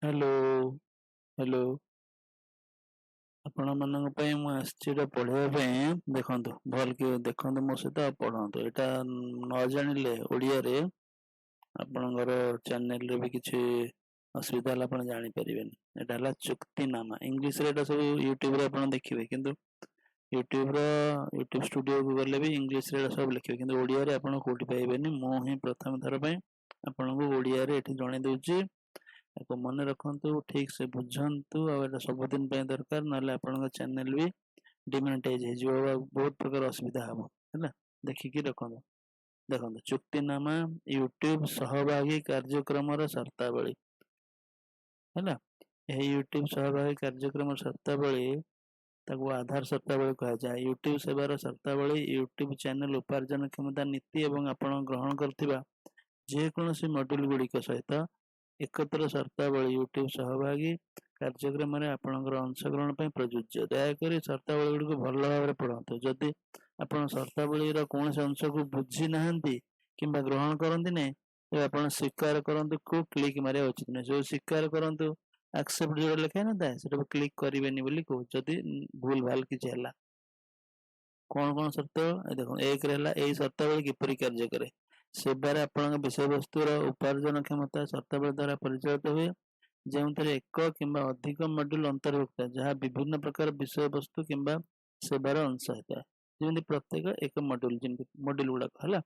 Hello, hello, ଆପଣମାନଙ୍କ ପାଇଁ ମୁଁ ଆସିଛି ଏଇଟା ପଢ଼ିବା ପାଇଁ। ଦେଖନ୍ତୁ, ଭଲ କି ଦେଖନ୍ତୁ ମୋ ସହିତ ଆଉ ପଢ଼ନ୍ତୁ। ଏଇଟା ନ ଜାଣିଲେ ଓଡ଼ିଆରେ ଆପଣଙ୍କର ଚ୍ୟାନେଲରେ ବି କିଛି ଅସୁବିଧା ହେଲେ ଆପଣ ଜାଣିପାରିବେନି। ଏଇଟା ହେଲା ଚୁକ୍ତିନାମା। ଇଂଲିଶରେ ଏଇଟା ସବୁ ୟୁଟ୍ୟୁବରେ ଆପଣ ଦେଖିବେ, କିନ୍ତୁ ୟୁଟ୍ୟୁବର ୟୁଟ୍ୟୁବ ଷ୍ଟୁଡ଼ିଓକୁ ଗଲେ ବି ଇଂଲିଶରେ ଏଇଟା ସବୁ ଲେଖିବେ, କିନ୍ତୁ ଓଡ଼ିଆରେ ଆପଣ କୋଉଠି ପାଇବେନି। ମୁଁ ହିଁ ପ୍ରଥମ ଥର ପାଇଁ ଆପଣଙ୍କୁ ଓଡ଼ିଆରେ ଏଠି ଜଣେଇ ଦେଉଛି। ତାକୁ ମନେ ରଖନ୍ତୁ, ଠିକ ସେ ବୁଝନ୍ତୁ, ଆଉ ଏଇଟା ସବୁଦିନ ପାଇଁ ଦରକାର। ନହେଲେ ଆପଣଙ୍କ ଚ୍ୟାନେଲ ବି ଡିମନିଟାଇଜ ହେଇଯିବ ଆଉ ବହୁତ ପ୍ରକାର ଅସୁବିଧା ହବ। ହେଲା, ଦେଖିକି ରଖନ୍ତୁ। ଦେଖନ୍ତୁ, ଚୁକ୍ତିନାମା, ୟୁଟ୍ୟୁବ ସହଭାଗୀ କାର୍ଯ୍ୟକ୍ରମର ସର୍ତ୍ତାବଳୀ। ହେଲା, ଏହି ୟୁଟ୍ୟୁବ ସହଭାଗୀ କାର୍ଯ୍ୟକ୍ରମ ସର୍ତ୍ତାବଳୀ, ତାକୁ ଆଧାର ସର୍ତ୍ତାବଳୀ କୁହାଯାଏ। ୟୁଟ୍ୟୁବ ସେବାର ସର୍ତ୍ତାବଳୀ ୟୁଟ୍ୟୁବ ଚ୍ୟାନେଲ ଉପାର୍ଜନ କ୍ଷମତା ନୀତି ଏବଂ ଆପଣ ଗ୍ରହଣ କରୁଥିବା ଯେକୌଣସି ମଡ୍ୟୁଲ ଗୁଡ଼ିକ ସହିତ ଏକତ୍ର ସର୍ତ୍ତାବଳୀ ୟୁଟ୍ୟୁବ ସହଭାଗୀ କାର୍ଯ୍ୟକ୍ରମରେ ଆପଣଙ୍କର ଅଂଶଗ୍ରହଣ ପାଇଁ ପ୍ରଯୁଜ୍ୟ। ଦୟାକରି ସର୍ତ୍ତାବଳୀ ଗୁଡ଼ିକୁ ଭଲ ଭାବରେ ପଢ଼ନ୍ତୁ। ଯଦି ଆପଣ ସର୍ତ୍ତାବଳୀର କୌଣସି ଅଂଶକୁ ବୁଝି ନାହାନ୍ତି କିମ୍ବା ଗ୍ରହଣ କରନ୍ତି ନାହିଁ, ତେବେ ଆପଣ ସ୍ୱୀକାର କରନ୍ତୁକୁ କ୍ଲିକ୍ ମାରିବା ଉଚିତ ନୁହେଁ। ଯୋଉ ସ୍ୱୀକାର କରନ୍ତୁ, ଆକ୍ସେପ୍ଟ ଯୋଉଟା ଲେଖା ନଥାଏ, ସେଟାକୁ କ୍ଲିକ୍ କରିବେନି ବୋଲି କହୁଛି, ଯଦି ଭୁଲ ଭାଲ କିଛି ହେଲା। କଣ କଣ ସର୍ତ୍ତ ଦେଖନ୍ତୁ। ଏକରେ ହେଲା, ଏଇ ସର୍ତ୍ତାବଳୀ କିପରି କାର୍ଯ୍ୟ କରେ? ସେବାରେ ଆପଣଙ୍କ ବିଷୟବସ୍ତୁର ଉପାର୍ଜନ କ୍ଷମତା ସର୍ତ୍ତାବଳୀ ଦ୍ୱାରା ପରିଚାଳିତ ହୁଏ, ଯେଉଁଥିରେ ଏକ କିମ୍ବା ଅଧିକ ମଡ୍ୟୁଲ ଅନ୍ତର୍ଭୁକ୍ତ, ଯାହା ବିଭିନ୍ନ ପ୍ରକାର ବିଷୟବସ୍ତୁ କିମ୍ବା ସେବାର ଅଂଶ ହେଇଥାଏ। ଯେମିତି ପ୍ରତ୍ୟେକ ଏକ ମଡ୍ୟୁଲ, ଯେମିତି ମଡ୍ୟୁଲ ଗୁଡାକ ହେଲା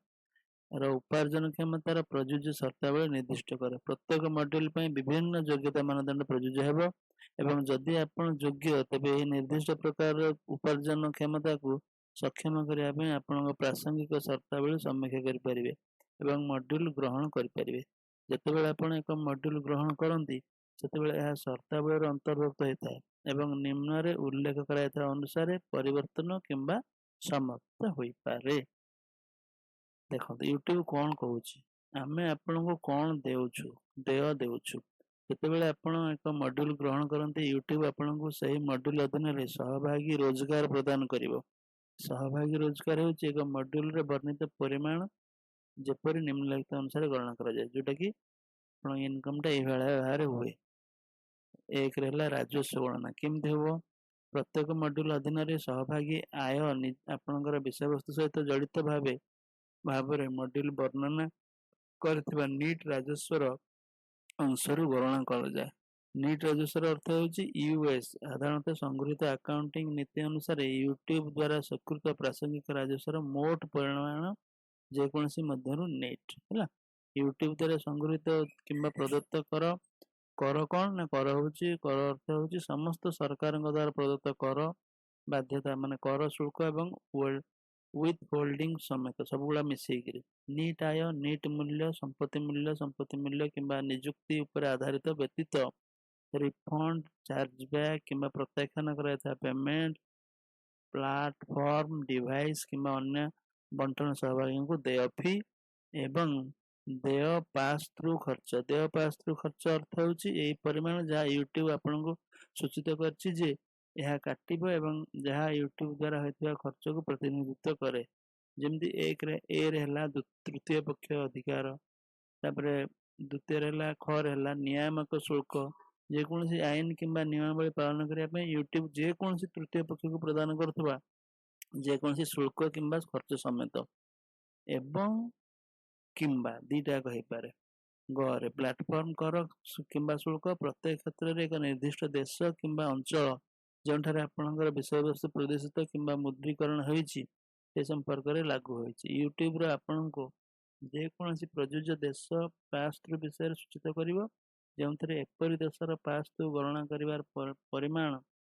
ର ଉପାର୍ଜନ କ୍ଷମତାର ପ୍ରଯୁଜ୍ୟ ସର୍ତ୍ତାବଳୀ ନିର୍ଦ୍ଦିଷ୍ଟ କରେ। ପ୍ରତ୍ୟେକ ମଡ୍ୟୁଲ ପାଇଁ ବିଭିନ୍ନ ଯୋଗ୍ୟତା ମାନଦଣ୍ଡ ପ୍ରଯୁଜ୍ୟ ହେବ ଏବଂ ଯଦି ଆପଣ ଯୋଗ୍ୟ, ତେବେ ଏହି ନିର୍ଦ୍ଦିଷ୍ଟ ପ୍ରକାରର ଉପାର୍ଜନ କ୍ଷମତାକୁ ସକ୍ଷମ କରିବା ପାଇଁ ଆପଣଙ୍କ ପ୍ରାସଙ୍ଗିକ ସର୍ତ୍ତାବଳୀ ସମୀକ୍ଷା କରିପାରିବେ ଏବଂ ମଡ୍ୟୁଲ ଗ୍ରହଣ କରିପାରିବେ। ଯେତେବେଳେ ଆପଣ ଏକ ମଡ୍ୟୁଲ ଗ୍ରହଣ କରନ୍ତି, ସେତେବେଳେ ଏହା ସର୍ତ୍ତାବଳୀର ଅନ୍ତର୍ଭୁକ୍ତ ହୋଇଥାଏ ଏବଂ ନିମ୍ନରେ ଉଲ୍ଲେଖ କରାଯାଇଥିବା ଅନୁସାରେ ପରିବର୍ତ୍ତନ କିମ୍ବା ସମାପ୍ତ ହୋଇପାରେ। ଦେଖନ୍ତୁ, ୟୁଟ୍ୟୁବ କଣ କହୁଛି, ଆମେ ଆପଣଙ୍କୁ କଣ ଦେଉଛୁ, ଦେୟ ଦେଉଛୁ। ଯେତେବେଳେ ଆପଣ ଏକ ମଡ୍ୟୁଲ ଗ୍ରହଣ କରନ୍ତି, ୟୁଟ୍ୟୁବ ଆପଣଙ୍କୁ ସେହି ମଡ୍ୟୁଲ ଅଧୀନରେ ସହଭାଗୀ ରୋଜଗାର ପ୍ରଦାନ କରିବ। ସହଭାଗୀ ରୋଜଗାର ହେଉଛି ଏକ ମଡ୍ୟୁଲରେ ବର୍ଣ୍ଣିତ ପରିମାଣ, ଯେପରି ନିମ୍ନଲିଖିତ ଅନୁସାରେ ଗଣନା କରାଯାଏ, ଯୋଉଟା କି ଆପଣଙ୍କ ଇନକମଟା ଏଇଭଳିଆ ଭାବରେ ହୁଏ। ଏକରେ ହେଲା ରାଜସ୍ୱ ଗଣନା କେମିତି ହବ? ପ୍ରତ୍ୟେକ ମଡ୍ୟୁଲ ଅଧୀନରେ ସହଭାଗୀ ଆୟ ଆପଣଙ୍କର ବିଷୟବସ୍ତୁ ସହିତ ଜଡ଼ିତ ଭାବରେ ମଡ୍ୟୁଲ ବର୍ଣ୍ଣନା କରିଥିବା ନିଟ୍ ରାଜସ୍ୱର ଅଂଶରୁ ଗଣନା କରାଯାଏ। ନିଟ୍ ରାଜସ୍ୱର ଅର୍ଥ ହେଉଛି ୟୁଏସ୍ ସାଧାରଣତଃ ସଂଗୃହୀତ ଆକାଉଣ୍ଟିଂ ନୀତି ଅନୁସାରେ ୟୁଟ୍ୟୁବ ଦ୍ୱାରା ସ୍ୱୀକୃତ ପ୍ରାସଙ୍ଗିକ ରାଜସ୍ୱର ମୋଟ ପରିମାଣ, ଯେକୌଣସି ମଧ୍ୟରୁ ନେଟ୍। ହେଲା, ୟୁଟ୍ୟୁବ ଦ୍ୱାରା ସଂଗୃହୀତ କିମ୍ବା ପ୍ରଦତ୍ତ କର। କର କଣ ନା କର ହଉଛି, କର ଅର୍ଥ ହଉଛି ସମସ୍ତ ସରକାରଙ୍କ ଦ୍ୱାରା ପ୍ରଦତ୍ତ କର ବାଧ୍ୟତା, ମାନେ କର, ଶୁଳ୍କ ଏବଂ ୱିଥ୍ ହୋଲ୍ଡିଂ ସମେତ ସବୁଗୁଡ଼ା ମିଶେଇକିରି। ନିଟ୍ ଆୟ ନିଟ୍ ମୂଲ୍ୟ, ସମ୍ପତ୍ତି ମୂଲ୍ୟ, ସମ୍ପତ୍ତି ମୂଲ୍ୟ କିମ୍ବା ନିଯୁକ୍ତି ଉପରେ ଆଧାରିତ ବ୍ୟତୀତ ରିଫଣ୍ଡ, ଚାର୍ଜବ୍ୟାକ୍ କିମ୍ବା ପ୍ରତ୍ୟାଖ୍ୟାନ କରାଯାଇଥିବା ପେମେଣ୍ଟ, ପ୍ଲାଟଫର୍ମ, ଡିଭାଇସ୍ କିମ୍ବା ଅନ୍ୟ ବଣ୍ଟନ ସହଭାଗୀଙ୍କୁ ଦେୟ ଫି ଏବଂ ଦେୟ ପାସ୍ ଥ୍ରୁ ଖର୍ଚ୍ଚ। ଦେୟ ପାସ୍ ଥ୍ରୁ ଖର୍ଚ୍ଚ ଅର୍ଥ ହେଉଛି ଏହି ପରିମାଣ ଯାହା ୟୁଟ୍ୟୁବ ଆପଣଙ୍କୁ ସୂଚିତ କରିଛି ଯେ ଏହା କାଟିବ ଏବଂ ଯାହା ୟୁଟ୍ୟୁବ ଦ୍ୱାରା ହୋଇଥିବା ଖର୍ଚ୍ଚକୁ ପ୍ରତିନିଧିତ୍ୱ କରେ। ଯେମିତି ଏକରେ ଏରେ ହେଲା ତୃତୀୟ ପକ୍ଷ ଅଧିକାର, ତାପରେ ଦ୍ୱିତୀୟରେ ହେଲା, ଖରେ ହେଲା ନିୟାମକ ଶୁଳ୍କ। ଯେକୌଣସି ଆଇନ କିମ୍ବା ନିୟମାବଳୀ ପାଳନ କରିବା ପାଇଁ ୟୁଟ୍ୟୁବ ଯେକୌଣସି ତୃତୀୟ ପକ୍ଷକୁ ପ୍ରଦାନ କରୁଥିବା ଯେକୌଣସି ଶୁଳ୍କ କିମ୍ବା ଖର୍ଚ୍ଚ ସମେତ। ଏବଂ କିମ୍ବା ଦିଟା ଯାକ ହେଇପାରେ। ଗରେ ପ୍ଲାଟଫର୍ମ କର କିମ୍ବା ଶୁଳ୍କ। ପ୍ରତ୍ୟେକ କ୍ଷେତ୍ରରେ ଏକ ନିର୍ଦ୍ଦିଷ୍ଟ ଦେଶ କିମ୍ବା ଅଞ୍ଚଳ ଯେଉଁଠାରେ ଆପଣଙ୍କର ବିଷୟବସ୍ତୁ ପ୍ରଦର୍ଶିତ କିମ୍ବା ମୁଦ୍ରୀକରଣ ହୋଇଛି, ସେ ସମ୍ପର୍କରେ ଲାଗୁ ହୋଇଛି। ୟୁଟ୍ୟୁବର ଆପଣଙ୍କୁ ଯେକୌଣସି ପ୍ରଯୁଜ୍ୟ ଦେଶ ପାସ୍ ଥ୍ରୁ ବିଷୟରେ ସୂଚିତ କରିବ, ଯେଉଁଥିରେ ଏପରି ଦେଶର ପାସ୍ ଥ୍ରୁ ଗଣନା କରିବାର ପରିମାଣ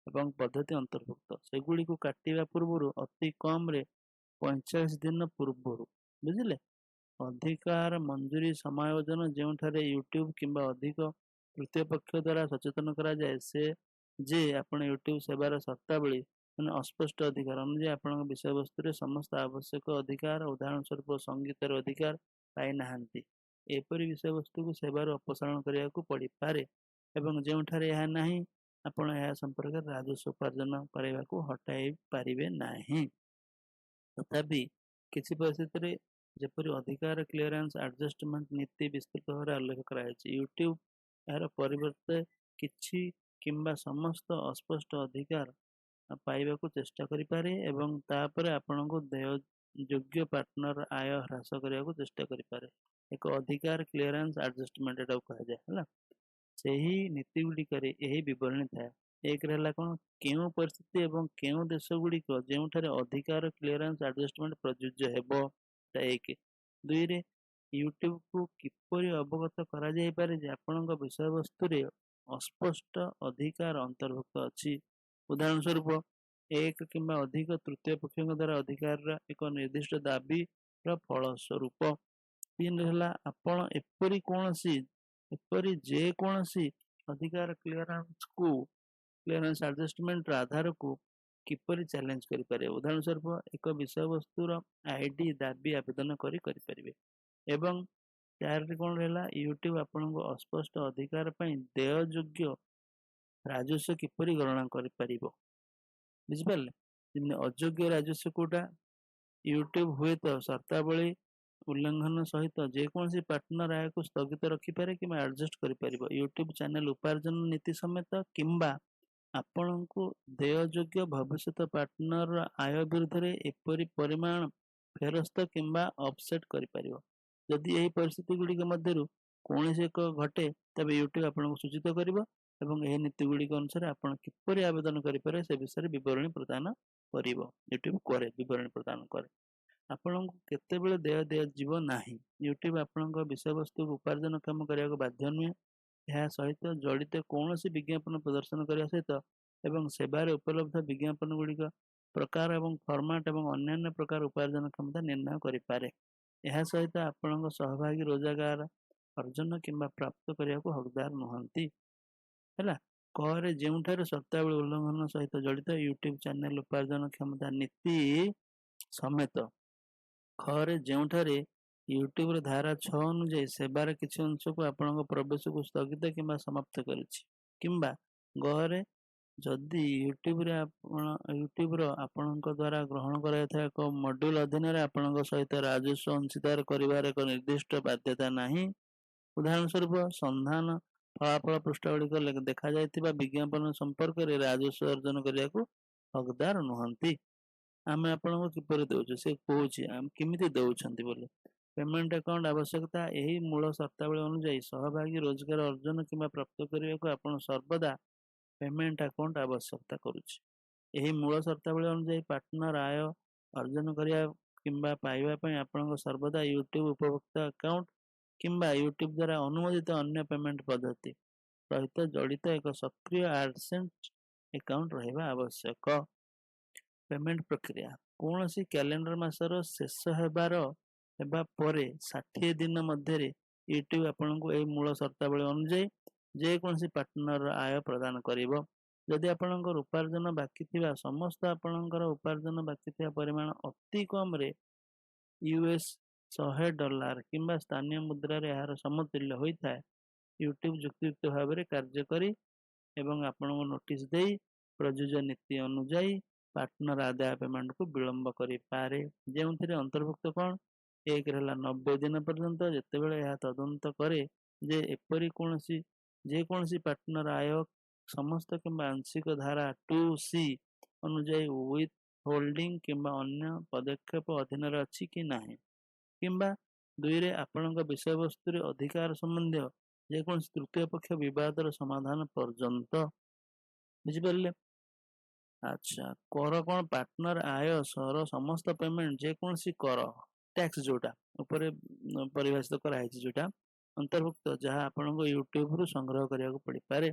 ଏବଂ ପଦ୍ଧତି ଅନ୍ତର୍ଭୁକ୍ତ, ସେଗୁଡ଼ିକୁ କାଟିବା ପୂର୍ବରୁ ଅତି କମରେ 45 ଦିନ ପୂର୍ବରୁ। ବୁଝିଲେ? ଅଧିକାର ମଞ୍ଜୁରୀ ସମାୟୋଜନ, ଯେଉଁଠାରେ ୟୁଟ୍ୟୁବ କିମ୍ବା ଅଧିକ ତୃତୀୟ ପକ୍ଷ ଦ୍ୱାରା ସଚେତନ କରାଯାଏ ସେ ଯେ ଆପଣ ୟୁଟ୍ୟୁବ ସେବାର ସର୍ତ୍ତାବଳୀ, ମାନେ ଅସ୍ପଷ୍ଟ ଅଧିକାର ଅନୁଯାୟୀ ଆପଣଙ୍କ ବିଷୟବସ୍ତୁରେ ସମସ୍ତ ଆବଶ୍ୟକ ଅଧିକାର, ଉଦାହରଣ ସ୍ୱରୂପ ସଙ୍ଗୀତର ଅଧିକାର ପାଇନାହାନ୍ତି। ଏପରି ବିଷୟବସ୍ତୁକୁ ସେବାରୁ ଅପସାରଣ କରିବାକୁ ପଡ଼ିପାରେ ଏବଂ ଯେଉଁଠାରେ ଏହା ନାହିଁ, ଆପଣ ଏହା ସମ୍ପର୍କରେ ରାଜସ୍ୱ ଉପାର୍ଜନ କରିବାକୁ ହଟାଇ ପାରିବେ ନାହିଁ। ତଥାପି କିଛି ପରିସ୍ଥିତିରେ, ଯେପରି ଅଧିକାର କ୍ଲିୟରାନ୍ସ ଆଡଜଷ୍ଟମେଣ୍ଟ ନୀତି ବିସ୍ତୃତ ଭାବରେ ଉଲ୍ଲେଖ କରାଯାଇଛି, ୟୁଟ୍ୟୁବ ଏହାର ପରିବର୍ତ୍ତେ କିଛି କିମ୍ବା ସମସ୍ତ ଅସ୍ପଷ୍ଟ ଅଧିକାର ପାଇବାକୁ ଚେଷ୍ଟା କରିପାରେ ଏବଂ ତାପରେ ଆପଣଙ୍କୁ ଦେୟ ଯୋଗ୍ୟ ପାର୍ଟନର ଆୟ ହ୍ରାସ କରିବାକୁ ଚେଷ୍ଟା କରିପାରେ। ଏକ ଅଧିକାର କ୍ଲିୟରାନ୍ସ ଆଡଜଷ୍ଟମେଣ୍ଟ ଏଟାକୁ କୁହାଯାଏ, ହେଲା। ସେହି ନୀତି ଗୁଡ଼ିକରେ ଏହି ବିବରଣୀ ଥାଏ। ଏକରେ ହେଲା କ'ଣ? କେଉଁ ପରିସ୍ଥିତି ଏବଂ କେଉଁ ଦେଶ ଗୁଡ଼ିକ ଯେଉଁଠାରେ ଅଧିକାର କ୍ଲିୟରାନ୍ସ ଆଡଜଷ୍ଟମେଣ୍ଟ ପ୍ରଯୁଜ୍ୟ ହେବ, ଏଟା ଏକ। ଦୁଇରେ, ୟୁଟ୍ୟୁବକୁ କିପରି ଅବଗତ କରାଯାଇପାରେ ଯେ ଆପଣଙ୍କ ବିଷୟବସ୍ତୁରେ ଅସ୍ପଷ୍ଟ ଅଧିକାର ଅନ୍ତର୍ଭୁକ୍ତ ଅଛି? ଉଦାହରଣ ସ୍ୱରୂପ, ଏକ କିମ୍ବା ଅଧିକ ତୃତୀୟ ପକ୍ଷଙ୍କ ଦ୍ୱାରା ଅଧିକାରର ଏକ ନିର୍ଦ୍ଦିଷ୍ଟ ଦାବିର ଫଳସ୍ୱରୂପ। ତିନିରେ ହେଲା, ଆପଣ ଏପରି ଯେକୌଣସି ଅଧିକାର କ୍ଲିୟରାନ୍ସ ଆଡଜଷ୍ଟମେଣ୍ଟର ଆଧାରକୁ କିପରି ଚ୍ୟାଲେଞ୍ଜ କରିପାରିବେ? ଉଦାହରଣ ସ୍ୱରୂପ, ଏକ ବିଷୟବସ୍ତୁର ଆଇଡି ଦାବି ଆବେଦନ କରି କରିପାରିବେ। ଏବଂ ଚାରିରେ କ'ଣ ରହିଲା? ୟୁଟ୍ୟୁବ ଆପଣଙ୍କୁ ଅସ୍ପଷ୍ଟ ଅଧିକାର ପାଇଁ ଦେୟଯୋଗ୍ୟ ରାଜସ୍ୱ କିପରି ଗଣନା କରିପାରିବ? ବୁଝିପାରିଲେ? ଯେମିତି ଅଯୋଗ୍ୟ ରାଜସ୍ୱ କୋଉଟା? ୟୁଟ୍ୟୁବ ହୁଏତ ସର୍ତ୍ତାବଳୀ ଉଲ୍ଲଂଘନ ସହିତ ଯେକୌଣସି ପାର୍ଟନର ଆୟକୁ ସ୍ଥଗିତ ରଖିପାରେ କିମ୍ବା ଆଡଜଷ୍ଟ କରିପାରିବ, ୟୁଟ୍ୟୁବ ଚ୍ୟାନେଲ ଉପାର୍ଜନ ନୀତି ସମେତ, କିମ୍ବା ଆପଣଙ୍କୁ ଦେୟଯୋଗ୍ୟ ଭବିଷ୍ୟତ ପାର୍ଟନର ଆୟ ବିରୁଦ୍ଧରେ ଏପରି ପରିମାଣ ଫେରସ୍ତ କିମ୍ବା ଅଫସେଟ୍ କରିପାରିବ। ଯଦି ଏହି ପରିସ୍ଥିତି ଗୁଡ଼ିକ ମଧ୍ୟରୁ କୌଣସି ଏକ ଘଟେ, ତେବେ ୟୁଟ୍ୟୁବ ଆପଣଙ୍କୁ ସୂଚିତ କରିବ ଏବଂ ଏହି ନୀତି ଗୁଡ଼ିକ ଅନୁସାରେ ଆପଣ କିପରି ଆବେଦନ କରିପାରିବେ ସେ ବିଷୟରେ ବିବରଣୀ ପ୍ରଦାନ କରିବ। ୟୁଟ୍ୟୁବ କରେ, ବିବରଣୀ ପ୍ରଦାନ କରେ। ଆପଣଙ୍କୁ କେତେବେଳେ ଦେୟ ଦିଆଯିବ ନାହିଁ? ୟୁଟ୍ୟୁବ ଆପଣଙ୍କ ବିଷୟବସ୍ତୁକୁ ଉପାର୍ଜନକ୍ଷମ କରିବାକୁ ବାଧ୍ୟ ନୁହେଁ। ଏହା ସହିତ ଜଡ଼ିତ କୌଣସି ବିଜ୍ଞାପନ ପ୍ରଦର୍ଶନ କରିବା ସହିତ ଏବଂ ସେବାରେ ଉପଲବ୍ଧ ବିଜ୍ଞାପନ ଗୁଡ଼ିକ ପ୍ରକାର ଏବଂ ଫର୍ମାଟ ଏବଂ ଅନ୍ୟାନ୍ୟ ପ୍ରକାର ଉପାର୍ଜନ କ୍ଷମତା ନିର୍ଣ୍ଣୟ କରିପାରେ। ଏହା ସହିତ ଆପଣଙ୍କ ସହଭାଗୀ ରୋଜଗାର ଅର୍ଜନ କିମ୍ବା ପ୍ରାପ୍ତ କରିବାକୁ ହକଦାର ନୁହନ୍ତି, ହେଲା। କରେ, ଯେଉଁଠାରେ ସର୍ତ୍ତାବଳୀ ଉଲ୍ଲଂଘନ ସହିତ ଜଡ଼ିତ ୟୁଟ୍ୟୁବ ଚ୍ୟାନେଲ ଉପାର୍ଜନ କ୍ଷମତା ନୀତି ସମେତ। ଖରେ, ଯେଉଁଠାରେ ୟୁଟ୍ୟୁବର ଧାରା 6 ଅନୁଯାୟୀ ସେବାର କିଛି ଅଂଶକୁ ଆପଣଙ୍କ ପ୍ରବେଶକୁ ସ୍ଥଗିତ କିମ୍ବା ସମାପ୍ତ କରିଛି, କିମ୍ବା ଗରେ, ଯଦି ୟୁଟ୍ୟୁବର ଆପଣଙ୍କ ଦ୍ୱାରା ଗ୍ରହଣ କରାଯାଇଥିବା ଏକ ମଡ୍ୟୁଲ ଅଧୀନରେ ଆପଣଙ୍କ ସହିତ ରାଜସ୍ୱ ଅଂଶୀଦାର କରିବାର ଏକ ନିର୍ଦ୍ଦିଷ୍ଟ ବାଧ୍ୟତା ନାହିଁ। ଉଦାହରଣ ସ୍ୱରୂପ, ସନ୍ଧାନ ଫଳାଫଳ ପୃଷ୍ଠ ଗୁଡ଼ିକ ଦେଖାଯାଇଥିବା ବିଜ୍ଞାପନ ସମ୍ପର୍କରେ ରାଜସ୍ୱ ଅର୍ଜନ କରିବାକୁ ହକଦାର ନୁହନ୍ତି। ଆମେ ଆପଣଙ୍କୁ କିପରି ଦେଉଛୁ? ସେ କହୁଛି କେମିତି ଦେଉଛନ୍ତି ବୋଲି। ପେମେଣ୍ଟ ଆକାଉଣ୍ଟ ଆବଶ୍ୟକତା। ଏହି ମୂଳ ସର୍ତ୍ତାବଳୀ ଅନୁଯାୟୀ ସହଭାଗୀ ରୋଜଗାର ଅର୍ଜନ କିମ୍ବା ପ୍ରାପ୍ତ କରିବାକୁ ଆପଣ ସର୍ବଦା ପେମେଣ୍ଟ ଆକାଉଣ୍ଟ ଆବଶ୍ୟକତା କରୁଛି। ଏହି ମୂଳ ସର୍ତ୍ତାବଳୀ ଅନୁଯାୟୀ ପାର୍ଟନର ଆୟ ଅର୍ଜନ କରିବା କିମ୍ବା ପାଇବା ପାଇଁ ଆପଣଙ୍କ ସର୍ବଦା ୟୁଟ୍ୟୁବ ଉପଭୋକ୍ତା ଆକାଉଣ୍ଟ କିମ୍ବା ୟୁଟ୍ୟୁବ ଦ୍ୱାରା ଅନୁମୋଦିତ ଅନ୍ୟ ପେମେଣ୍ଟ ପଦ୍ଧତି ସହିତ ଜଡ଼ିତ ଏକ ସକ୍ରିୟ ଆଡସେନ୍ସ ଆକାଉଣ୍ଟ ରହିବା ଆବଶ୍ୟକ। ପେମେଣ୍ଟ ପ୍ରକ୍ରିୟା। କୌଣସି କ୍ୟାଲେଣ୍ଡର ମାସର ଶେଷ ହେବା ପରେ 60 ଦିନ ମଧ୍ୟରେ ୟୁଟ୍ୟୁବ ଆପଣଙ୍କୁ ଏହି ମୂଳ ସର୍ତ୍ତାବଳୀ ଅନୁଯାୟୀ ଯେକୌଣସି ପାର୍ଟନର ଆୟ ପ୍ରଦାନ କରିବ, ଯଦି ଆପଣଙ୍କର ଉପାର୍ଜନ ବାକି ଥିବା ସମସ୍ତ ଆପଣଙ୍କର ଉପାର୍ଜନ ବାକି ଥିବା ପରିମାଣ ଅତି କମରେ US$100 କିମ୍ବା ସ୍ଥାନୀୟ ମୁଦ୍ରାରେ ଏହାର ସମତୁଲ୍ୟ ହୋଇଥାଏ। ୟୁଟ୍ୟୁବ ଯୁକ୍ତିଯୁକ୍ତ ଭାବରେ କାର୍ଯ୍ୟ କରି ଏବଂ ଆପଣଙ୍କୁ ନୋଟିସ ଦେଇ ପ୍ରଯୁଜ୍ୟ ନୀତି ଅନୁଯାୟୀ ପାର୍ଟନର ଆଦାୟ ପେମେଣ୍ଟକୁ ବିଳମ୍ବ କରିପାରେ, ଯେଉଁଥିରେ ଅନ୍ତର୍ଭୁକ୍ତ କ'ଣ? ଏକରେ ହେଲା 90 ଦିନ ପର୍ଯ୍ୟନ୍ତ, ଯେତେବେଳେ ଏହା ତଦନ୍ତ କରେ ଯେ ଏପରି ଯେକୌଣସି ପାର୍ଟନର ଆୟ ସମସ୍ତ କିମ୍ବା ଆଂଶିକ ଧାରା 2C ଅନୁଯାୟୀ ୱିଥ୍ ହୋଲ୍ଡିଂ କିମ୍ବା ଅନ୍ୟ ପଦକ୍ଷେପ ଅଧୀନରେ ଅଛି କି ନାହିଁ, କିମ୍ବା ଦୁଇରେ, ଆପଣଙ୍କ ବିଷୟବସ୍ତୁରେ ଅଧିକାର ସମ୍ବନ୍ଧୀୟ ଯେକୌଣସି ତୃତୀୟ ପକ୍ଷ ବିବାଦର ସମାଧାନ ପର୍ଯ୍ୟନ୍ତ। ବୁଝିପାରିଲେ? ଆଚ୍ଛା, କର କ'ଣ? ପାର୍ଟନର ଆୟ ସର ସମସ୍ତ ପେମେଣ୍ଟ ଯେକୌଣସି କର, ଟ୍ୟାକ୍ସ, ଯୋଉଟା ଉପରେ ପରିଭାଷିତ କରାହେଇଛି, ଯୋଉଟା ଅନ୍ତର୍ଭୁକ୍ତ, ଯାହା ଆପଣଙ୍କୁ ୟୁଟ୍ୟୁବରୁ ସଂଗ୍ରହ କରିବାକୁ ପଡ଼ିପାରେ।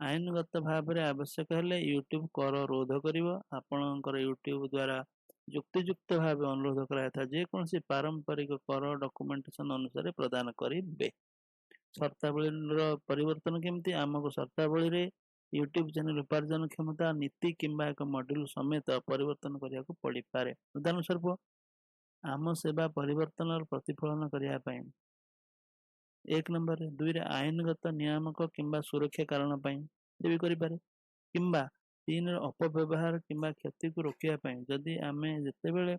ଆଇନଗତ ଭାବରେ ଆବଶ୍ୟକ ହେଲେ ୟୁଟ୍ୟୁବ କର ରୋଧ କରିବ। ଆପଣଙ୍କର ୟୁଟ୍ୟୁବ ଦ୍ୱାରା ଯୁକ୍ତିଯୁକ୍ତ ଭାବେ ଅନୁରୋଧ କରାଯାଇଥିବା ଯେକୌଣସି ପାରମ୍ପରିକ କର ଡକୁମେଣ୍ଟେସନ ଅନୁସାରେ ପ୍ରଦାନ କରିବେ। ସର୍ତ୍ତାବଳୀର ପରିବର୍ତ୍ତନ କେମିତି? ଆମକୁ ସର୍ତ୍ତାବଳୀରେ ୟୁଟ୍ୟୁବ ଚ୍ୟାନେଲ ଉପାର୍ଜନ କ୍ଷମତା ନୀତି କିମ୍ବା ଏକ ମଡ୍ୟୁଲ ସମେତ ପରିବର୍ତ୍ତନ କରିବାକୁ ପଡ଼ିପାରେ। ଉଦାହରଣ ସ୍ୱରୂପ, ଆମ ସେବା ପରିବର୍ତ୍ତନର ପ୍ରତିଫଳନ କରିବା ପାଇଁ ଏକ ନମ୍ବରରେ, ଦୁଇରେ ଆଇନଗତ ନିୟାମକ କିମ୍ବା ସୁରକ୍ଷା କାରଣ ପାଇଁ ସେ ବି କରିପାରେ, କିମ୍ବା ତିନିରେ ଅପବ୍ୟବହାର କିମ୍ବା କ୍ଷତିକୁ ରୋକିବା ପାଇଁ। ଯଦି ଆମେ ଯେତେବେଳେ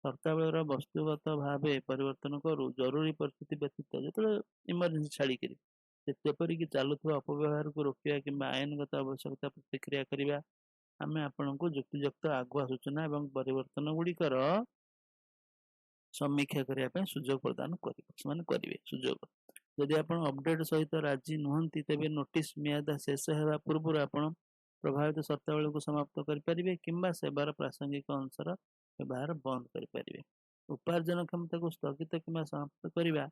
ସର୍ତ୍ତାବଳୀର ବସ୍ତୁଗତ ଭାବେ ପରିବର୍ତ୍ତନ କରୁ, ଜରୁରୀ ପରିସ୍ଥିତି ବ୍ୟତୀତ, ଯେତେବେଳେ ଇମର୍ଜେନ୍ସି ଛାଡ଼ିକିରି ଯେପରିକି ଚାଲୁଥିବା ଅପବ୍ୟବହାରକୁ ରୋକିବା କିମ୍ବା ଆଇନଗତ ଆବଶ୍ୟକତା ପ୍ରତିକ୍ରିୟା କରିବା। ଆମେ ଆପଣଙ୍କୁ ଯୁକ୍ତିଯୁକ୍ତ ଆଗୁଆ ସୂଚନା ଏବଂ ପରିବର୍ତ୍ତନ ଗୁଡ଼ିକର ସମୀକ୍ଷା କରିବା ପାଇଁ ସୁଯୋଗ ପ୍ରଦାନ କରିବ, ସେମାନେ କରିବେ ସୁଯୋଗ। ଯଦି ଆପଣ ଅପଡେଟ୍ ସହିତ ରାଜି ନୁହନ୍ତି, ତେବେ ନୋଟିସ୍ ମିଆଦ ଶେଷ ହେବା ପୂର୍ବରୁ ଆପଣ ପ୍ରଭାବିତ ସର୍ତ୍ତାବଳୀକୁ ସମାପ୍ତ କରିପାରିବେ କିମ୍ବା ସେବାର ପ୍ରାସଙ୍ଗିକ ଅଂଶର ବ୍ୟବହାର ବନ୍ଦ କରିପାରିବେ। ଉପାର୍ଜନ କ୍ଷମତାକୁ ସ୍ଥଗିତ କିମ୍ବା ସମାପ୍ତ କରିବା।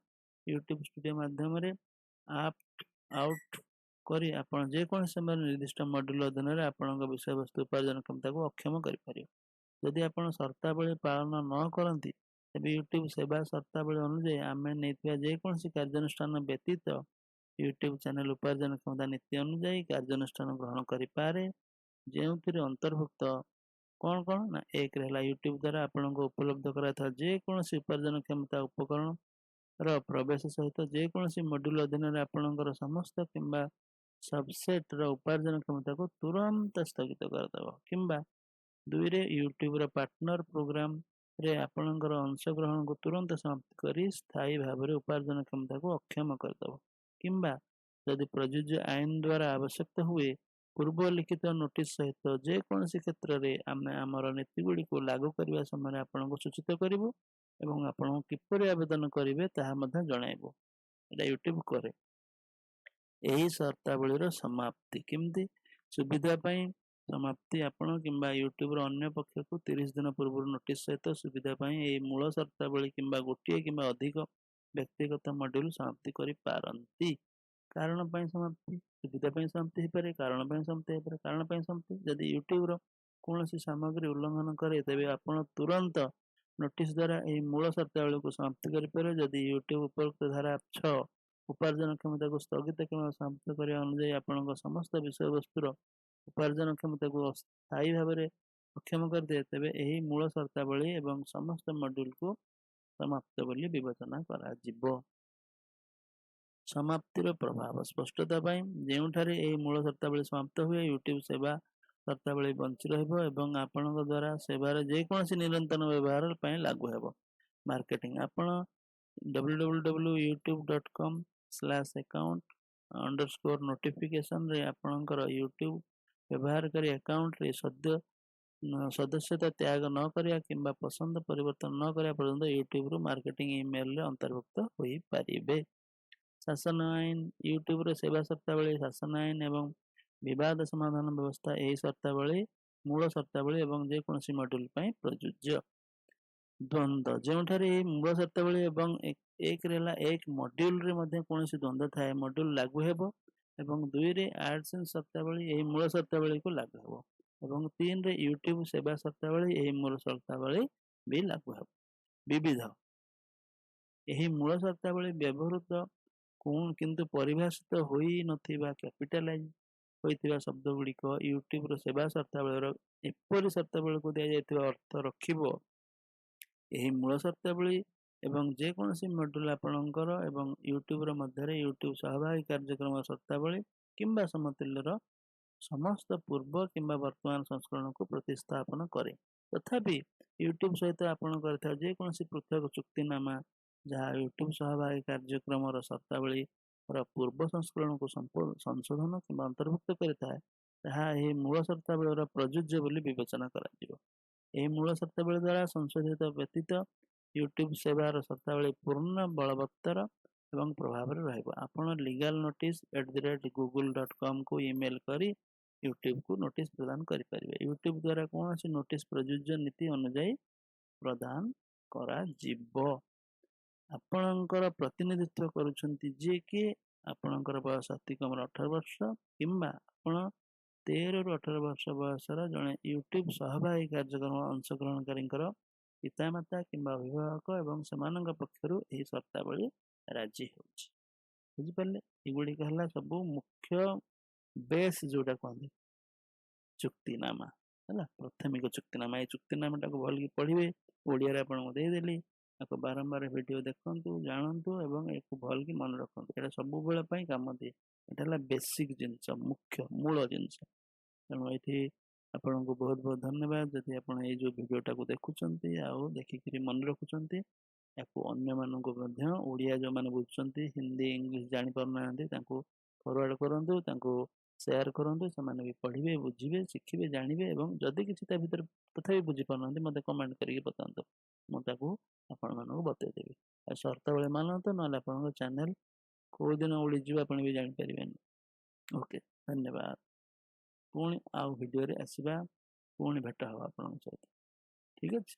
ୟୁଟ୍ୟୁବ ଷ୍ଟୁଡିଓ ମାଧ୍ୟମରେ ଅପ୍ଟ ଆଉଟ୍ କରି ଆପଣ ଯେକୌଣସି ସମୟରେ ନିର୍ଦ୍ଦିଷ୍ଟ ମଡ୍ୟୁଲ ଅଧୀନରେ ଆପଣଙ୍କ ବିଷୟବସ୍ତୁ ଉପାର୍ଜନ କ୍ଷମତାକୁ ଅକ୍ଷମ କରିପାରିବେ। ଯଦି ଆପଣ ସର୍ତ୍ତାବଳୀ ପାଳନ ନ କରନ୍ତି, ତେବେ ୟୁଟ୍ୟୁବ ସେବା ସର୍ତ୍ତାବଳୀ ଅନୁଯାୟୀ ଆମେ ନେଇଥିବା ଯେକୌଣସି କାର୍ଯ୍ୟାନୁଷ୍ଠାନ ବ୍ୟତୀତ ୟୁଟ୍ୟୁବ ଚ୍ୟାନେଲ ଉପାର୍ଜନ କ୍ଷମତା ନୀତି ଅନୁଯାୟୀ କାର୍ଯ୍ୟାନୁଷ୍ଠାନ ଗ୍ରହଣ କରିପାରେ, ଯେଉଁଥିରେ ଅନ୍ତର୍ଭୁକ୍ତ କ'ଣ କ'ଣ ନା, ଏକରେ ହେଲା ୟୁଟ୍ୟୁବ ଦ୍ୱାରା ଆପଣଙ୍କୁ ଉପଲବ୍ଧ କରାଯାଇଥିବା ଯେକୌଣସି ଉପାର୍ଜନ କ୍ଷମତା ଉପକରଣର ପ୍ରବେଶ ସହିତ ଯେକୌଣସି ମଡ୍ୟୁଲ ଅଧୀନରେ ଆପଣଙ୍କର ସମସ୍ତ କିମ୍ବା ସବସେଟ୍ର ଉପାର୍ଜନ କ୍ଷମତାକୁ ତୁରନ୍ତ ସ୍ଥଗିତ କରିଦେବ, କିମ୍ବା ଦୁଇରେ ୟୁଟ୍ୟୁବର ପାର୍ଟନର ପ୍ରୋଗ୍ରାମରେ ଆପଣଙ୍କର ଅଂଶଗ୍ରହଣକୁ ତୁରନ୍ତ ସମାପ୍ତ କରି ସ୍ଥାୟୀ ଭାବରେ ଉପାର୍ଜନ କ୍ଷମତାକୁ ଅକ୍ଷମ କରିଦେବ, କିମ୍ବା ଯଦି ପ୍ରଯୁଜ୍ୟ ଆଇନ ଦ୍ୱାରା ଆବଶ୍ୟକ ହୁଏ, ପୂର୍ବ ଲିଖିତ ନୋଟିସ୍ ସହିତ ଯେକୌଣସି କ୍ଷେତ୍ରରେ ଆମେ ଆମର ନୀତିଗୁଡ଼ିକୁ ଲାଗୁ କରିବା ସମୟରେ ଆପଣଙ୍କୁ ସୂଚିତ କରିବୁ ଏବଂ ଆପଣଙ୍କୁ କିପରି ଆବେଦନ କରିବେ ତାହା ମଧ୍ୟ ଜଣାଇବୁ। ଏଇଟା ୟୁଟ୍ୟୁବ କରେ। ଏହି ସର୍ତ୍ତାବଳୀର ସମାପ୍ତି କେମିତି? ସୁବିଧା ପାଇଁ ସମାପ୍ତି। ଆପଣ କିମ୍ବା ୟୁଟ୍ୟୁବର ଅନ୍ୟ ପକ୍ଷକୁ 30 ଦିନ ପୂର୍ବରୁ ନୋଟିସ୍ ସହିତ ସୁବିଧା ପାଇଁ ଏହି ମୂଳ ସର୍ତ୍ତାବଳୀ କିମ୍ବା ଗୋଟିଏ କିମ୍ବା ଅଧିକ ବ୍ୟକ୍ତିଗତ ମଡ୍ୟୁଲ ସମାପ୍ତି କରିପାରନ୍ତି। କାରଣ ପାଇଁ ସମାପ୍ତି। ସୁବିଧା ପାଇଁ ସମାପ୍ତି ହେଇପାରେ, କାରଣ ପାଇଁ ସମାପ୍ତି ହେଇପାରେ। କାରଣ ପାଇଁ ସମାପ୍ତି: ଯଦି ୟୁଟ୍ୟୁବର କୌଣସି ସାମଗ୍ରୀ ଉଲ୍ଲଂଘନ କରେ, ତେବେ ଆପଣ ତୁରନ୍ତ ନୋଟିସ୍ ଦ୍ୱାରା ଏହି ମୂଳ ସର୍ତ୍ତାବଳୀକୁ ସମାପ୍ତି କରିପାରିବେ। ଯଦି ୟୁଟ୍ୟୁବ ଉପରୋକ୍ତ ଧାରା 6, ଉପାର୍ଜନ କ୍ଷମତାକୁ ସ୍ଥଗିତ କିମ୍ବା ସମାପ୍ତ କରିବା ଅନୁଯାୟୀ ଆପଣଙ୍କ ସମସ୍ତ ବିଷୟବସ୍ତୁର ଉପାର୍ଜନ କ୍ଷମତାକୁ ଅସ୍ଥାୟୀ ଭାବରେ ଅକ୍ଷମ କରିଦିଏ, ତେବେ ଏହି ମୂଳ ସର୍ତ୍ତାବଳୀ ଏବଂ ସମସ୍ତ ମଡ୍ୟୁଲକୁ ସମାପ୍ତ ବୋଲି ବିବେଚନା କରାଯିବ। ସମାପ୍ତିର ପ୍ରଭାବ। ସ୍ପଷ୍ଟତା ପାଇଁ, ଯେଉଁଠାରେ ଏହି ମୂଳ ସର୍ତ୍ତାବଳୀ ସମାପ୍ତ ହୁଏ, ୟୁଟ୍ୟୁବ ସେବା ସର୍ତ୍ତାବଳୀ ବଞ୍ଚି ରହିବ ଏବଂ ଆପଣଙ୍କ ଦ୍ୱାରା ସେବାର ଯେକୌଣସି ନିରନ୍ତର ବ୍ୟବହାର ପାଇଁ ଲାଗୁ ହେବ। ମାର୍କେଟିଂ। ଆପଣ www.youtube.com/account_notificationରେ ଆପଣଙ୍କର ୟୁଟ୍ୟୁବ ବ୍ୟବହାରକାରୀ ଆକାଉଣ୍ଟରେ ସଦ୍ୟ ସଦସ୍ୟତା ତ୍ୟାଗ ନ କରିବା କିମ୍ବା ପସନ୍ଦ ପରିବର୍ତ୍ତନ ନ କରିବା ପର୍ଯ୍ୟନ୍ତ ୟୁଟ୍ୟୁବରୁ ମାର୍କେଟିଂ ଇମେଲରେ ଅନ୍ତର୍ଭୁକ୍ତ ହୋଇପାରିବେ। ଶାସନ ଆଇନ। ୟୁଟ୍ୟୁବର ସେବା ସର୍ତ୍ତାବଳୀ, ଶାସନ ଆଇନ ଏବଂ ବିବାଦ ସମାଧାନ ବ୍ୟବସ୍ଥା। ଏହି ସର୍ତ୍ତାବଳୀ ମୂଳ ସର୍ତ୍ତାବଳୀ ଏବଂ ଯେକୌଣସି ମଡ୍ୟୁଲ ପାଇଁ ପ୍ରଯୁଜ୍ୟ। ଦ୍ୱନ୍ଦ୍ୱ। ଯେଉଁଠାରେ ଏହି ମୂଳ ସର୍ତ୍ତାବଳୀ ଏବଂ ଏକରେ ହେଲା ଏକ ମଡ୍ୟୁଲରେ ମଧ୍ୟ କୌଣସି ଦ୍ୱନ୍ଦ୍ୱ ଥାଏ, ମଡ୍ୟୁଲ ଲାଗୁ ହେବ ଏବଂ ଦୁଇରେ ଆଡସେନ୍ସ ସର୍ତ୍ତାବଳୀ ଏହି ମୂଳ ସର୍ତ୍ତାବଳୀକୁ ଲାଗୁ ହେବ ଏବଂ ତିନିରେ ୟୁଟ୍ୟୁବ ସେବା ସର୍ତ୍ତାବଳୀ ଏହି ମୂଳ ସର୍ତ୍ତାବଳୀ ବି ଲାଗୁ ହେବ। ବିବିଧ। ଏହି ମୂଳ ସର୍ତ୍ତାବଳୀ ବ୍ୟବହୃତ କିନ୍ତୁ ପରିଭାଷିତ ହୋଇନଥିବା କ୍ୟାପିଟାଲାଇଜ ହୋଇଥିବା ଶବ୍ଦ ଗୁଡ଼ିକ ୟୁଟ୍ୟୁବର ସେବା ସର୍ତ୍ତାବଳୀର ଏପରି ସର୍ତ୍ତାବଳୀକୁ ଦିଆଯାଇଥିବା ଅର୍ଥ ରଖିବ। ଏହି ମୂଳ ସର୍ତ୍ତାବଳୀ ଏବଂ ଯେକୌଣସି ମଡ୍ୟୁଲ ଆପଣଙ୍କର ଏବଂ ୟୁଟ୍ୟୁବର ମଧ୍ୟରେ ୟୁଟ୍ୟୁବ ସହଭାଗୀ କାର୍ଯ୍ୟକ୍ରମ ସର୍ତ୍ତାବଳୀ କିମ୍ବା ସମତୁଲ୍ୟର ସମସ୍ତ ପୂର୍ବ କିମ୍ବା ବର୍ତ୍ତମାନ ସଂସ୍କରଣକୁ ପ୍ରତିସ୍ଥାପନ କରେ। ତଥାପି, ୟୁଟ୍ୟୁବ ସହିତ ଆପଣ କରିଥିବା ଯେକୌଣସି ପୃଥକ ଚୁକ୍ତିନାମା ଯାହା ୟୁଟ୍ୟୁବ ସହଭାଗୀ କାର୍ଯ୍ୟକ୍ରମର ସର୍ତ୍ତାବଳୀର ପୂର୍ବ ସଂସ୍କରଣକୁ ସଂଶୋଧନ କିମ୍ବା ଅନ୍ତର୍ଭୁକ୍ତ କରିଥାଏ, ତାହା ଏହି ମୂଳ ସର୍ତ୍ତାବଳୀର ପ୍ରଯୁଜ୍ୟ ବୋଲି ବିବେଚନା କରାଯିବ। ଏହି ମୂଳ ସର୍ତ୍ତାବଳୀ ଦ୍ୱାରା ସଂଶୋଧିତ ବ୍ୟତୀତ ୟୁଟ୍ୟୁବ ସେବାର ସର୍ତ୍ତାବଳୀ ପୂର୍ଣ୍ଣ ବଳବତ୍ତର ଏବଂ ପ୍ରଭାବରେ ରହିବ। ଆପଣ legalnotice@google.comକୁ ଇମେଲ କରି ୟୁଟ୍ୟୁବକୁ ନୋଟିସ୍ ପ୍ରଦାନ କରିପାରିବେ। ୟୁଟ୍ୟୁବ ଦ୍ୱାରା କୌଣସି ନୋଟିସ୍ ପ୍ରଯୁଜ୍ୟ ନୀତି ଅନୁଯାୟୀ ପ୍ରଦାନ କରାଯିବ। ଆପଣଙ୍କର ପ୍ରତିନିଧିତ୍ୱ କରୁଛନ୍ତି ଯିଏକି ଆପଣଙ୍କର ବୟସ ଅତି କମରେ 18 ବର୍ଷ କିମ୍ବା ଆପଣ 13ରୁ 18 ବର୍ଷ ବୟସର ଜଣେ ୟୁଟ୍ୟୁବ ସହଭାଗୀ କାର୍ଯ୍ୟକ୍ରମ ଅଂଶଗ୍ରହଣକାରୀଙ୍କର ପିତାମାତା କିମ୍ବା ଅଭିଭାବକ ଏବଂ ସେମାନଙ୍କ ପକ୍ଷରୁ ଏହି ସର୍ତ୍ତାବଳୀ ରାଜି ହେଉଛି। ବୁଝିପାରିଲେ? ଏଗୁଡ଼ିକ ହେଲା ସବୁ ମୁଖ୍ୟ ବେସ୍, ଯୋଉଟା କୁହନ୍ତି ଚୁକ୍ତିନାମା ହେଲା, ପ୍ରାଥମିକ ଚୁକ୍ତିନାମା। ଏଇ ଚୁକ୍ତିନାମାଟାକୁ ଭଲକି ପଢ଼ିବେ। ଓଡ଼ିଆରେ ଆପଣଙ୍କୁ ଦେଇଦେଲି। ତାକୁ ବାରମ୍ବାର ଭିଡ଼ିଓ ଦେଖନ୍ତୁ, ଜାଣନ୍ତୁ ଏବଂ ଏହାକୁ ଭଲକି ମନେ ରଖନ୍ତୁ। ଏଇଟା ସବୁବେଳେ ପାଇଁ କାମ ଦିଏ। ଏଇଟା ହେଲା ବେସିକ୍ ଜିନିଷ, ମୁଖ୍ୟ ମୂଳ ଜିନିଷ। ତେଣୁ ଏଇଠି ଆପଣଙ୍କୁ ବହୁତ ବହୁତ ଧନ୍ୟବାଦ, ଯଦି ଆପଣ ଏଇ ଯେଉଁ ଭିଡ଼ିଓଟାକୁ ଦେଖୁଛନ୍ତି ଆଉ ଦେଖିକିରି ମନେ ରଖୁଛନ୍ତି। ୟାକୁ ଅନ୍ୟମାନଙ୍କୁ ମଧ୍ୟ, ଓଡ଼ିଆ ଯେଉଁମାନେ ବୁଝୁଛନ୍ତି, ହିନ୍ଦୀ ଇଂଲିଶ ଜାଣିପାରୁନାହାନ୍ତି, ତାଙ୍କୁ ଫରୱାର୍ଡ଼ କରନ୍ତୁ, ତାଙ୍କୁ ସେୟାର କରନ୍ତୁ। ସେମାନେ ବି ପଢ଼ିବେ, ବୁଝିବେ, ଶିଖିବେ, ଜାଣିବେ। ଏବଂ ଯଦି କିଛି ତା ଭିତରେ ତଥାପି ବୁଝିପାରୁନାହାନ୍ତି, ମୋତେ କମେଣ୍ଟ କରିକି ବତାନ୍ତୁ, ମୁଁ ତାକୁ ଆପଣମାନଙ୍କୁ ବତେଇଦେବି। ଆଉ ସର୍ତ୍ତାବଳୀ ମାନନ୍ତୁ, ନହେଲେ ଆପଣଙ୍କ ଚ୍ୟାନେଲ କେଉଁ ଦିନ ଉଡ଼ିଯିବ ଆପଣ ବି ଜାଣିପାରିବେନି। ଓକେ, ଧନ୍ୟବାଦ। ପୁଣି ଆଉ ଭିଡ଼ିଓରେ ଆସିବା, ପୁଣି ଭେଟ ହେବ ଆପଣଙ୍କ ସହିତ। ଠିକ୍ ଅଛି।